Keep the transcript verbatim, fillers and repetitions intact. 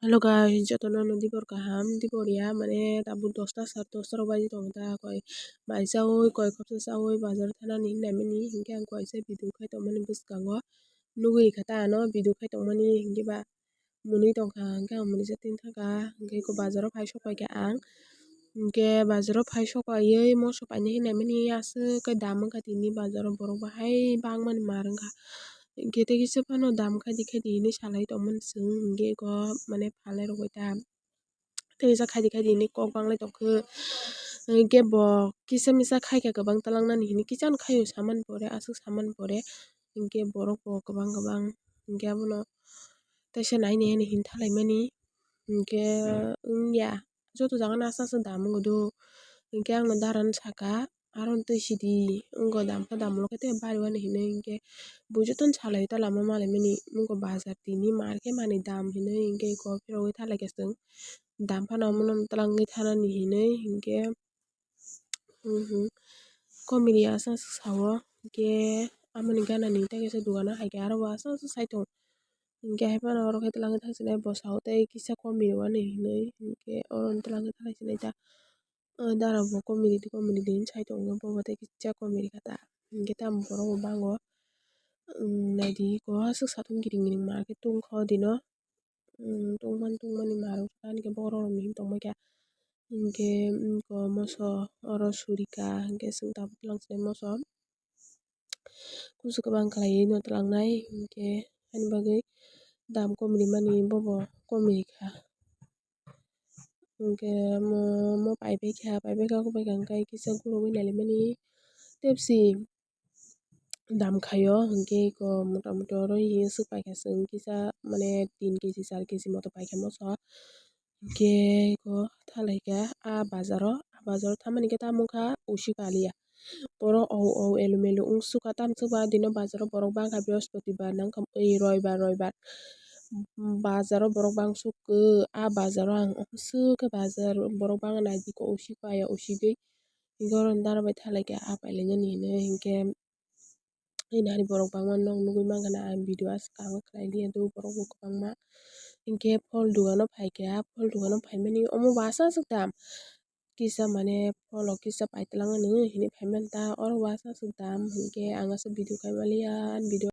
Hello guys, jotono no dibor kaham, dibor ya, mane tabuk dosta sare dosta rok baji tongo ta, koi mai chaui, koi khopsa chaui, bazar thanani hinwi naimani, hinkhe ang kaisa video khai tongmani bwskango nugwi rikha ta ano video khai tongmani, hinkhe ba mwnwi tongkha, hinkhe ang mwnwi sa tini thangkha, hinkhe bazaro phai sok paikha ang, hinkhe bazaro phai sok paiwi moso painani hinwi naimani aswk khe dam wngkha tini bazaro borok bahai bangmani mar wngkha. Hinkhe tei kisa phano dam khaidi khaidi hinwi salai tongmani chwng hinkhe eko mane phalai rok bai ta tei kisa khaidi khaidi hinwi kok banglai tongkhe. Hinkhe bo kisa misa khaikha kwbang twlangnani hinwi kisa no khaio samani pore aswk samani pore hinkhe borok bo kwbang kwbang hinkhe abono teisa nai nai hinwi thanglai mani hinkhe wngya joto jagano aswk aswk dam wngo do hinkhe ang no dara no saka. Aro twi sidi wngkha dam khe dam ulo khe tei bari uani hinwi hinkhe bo jotono salai ta lama malaimani wngkha bazar tini mar khe manwi dam hinwi hinkhe eko phirogwi thalaikha chwng dam phano omono twlangwi thanani hinwi hinkhe komini aswk aswk sao hinkhe amoni ganani tei kaisa dogano haikhe aro bo aswk aswk saitung hinkhe haiphano oro khe twlangwi thangsinai bwsao tei kisa komini uani hinwi hinkhe oro twlangwi thangsinai ta. O dara bo komini di komini di hinwi sai tongo bobo tei kisa komini kha ta hinkhe tamo borok bo bango naidi eko aswk satung kiring kiring ma khe tungkha o dino tungmani tungmani ma rok ani khe bohrok rok ni hinwi tongbaikha hinkhe moso oro surika hinkhe chwng tabuk twlang sinai moso. Kusu kwbang khlaiwi no twlangnai hinkhe ani bagwi dam komini mani bobo komini kha. Hinkhe mo, mo paibai kha, paibai kha, kisa gurugwi nailaimani tei bisi dam khaio. Hinkhe eko mota moti oro hinkhe swk paikha chwng kisa mane tin keji char keji moto paikha moso. Hinkhe eko thalaikha ah bazaro, ah bazaro thammani khe tamo wngkha usi kaliya. Borok o o elu melu wngsukha tamsukha ah dino bazaro borok bangkha brihospoti bar nangkha ei roibar roibar bazaro borok bangsukha ah bazaro ang aswk khe bazar borok bangkha naidi khe usi paiya usigwi hinkhe oro dara bai thalaikha ah pailainani hinwi hinkhe. Haino hari borok bangma nok nugwi mankha na ang video aswk kang khlai liya do borok bo kwbangma hinkhe phol dogano phaikha phol dogano phaimani omo bo aswk aswk dam kisa mane pholo kisa paitwlangmani hinwi phaimanta oro bo aswk aswk dam hinkhe ang aswk video khaimaliya video.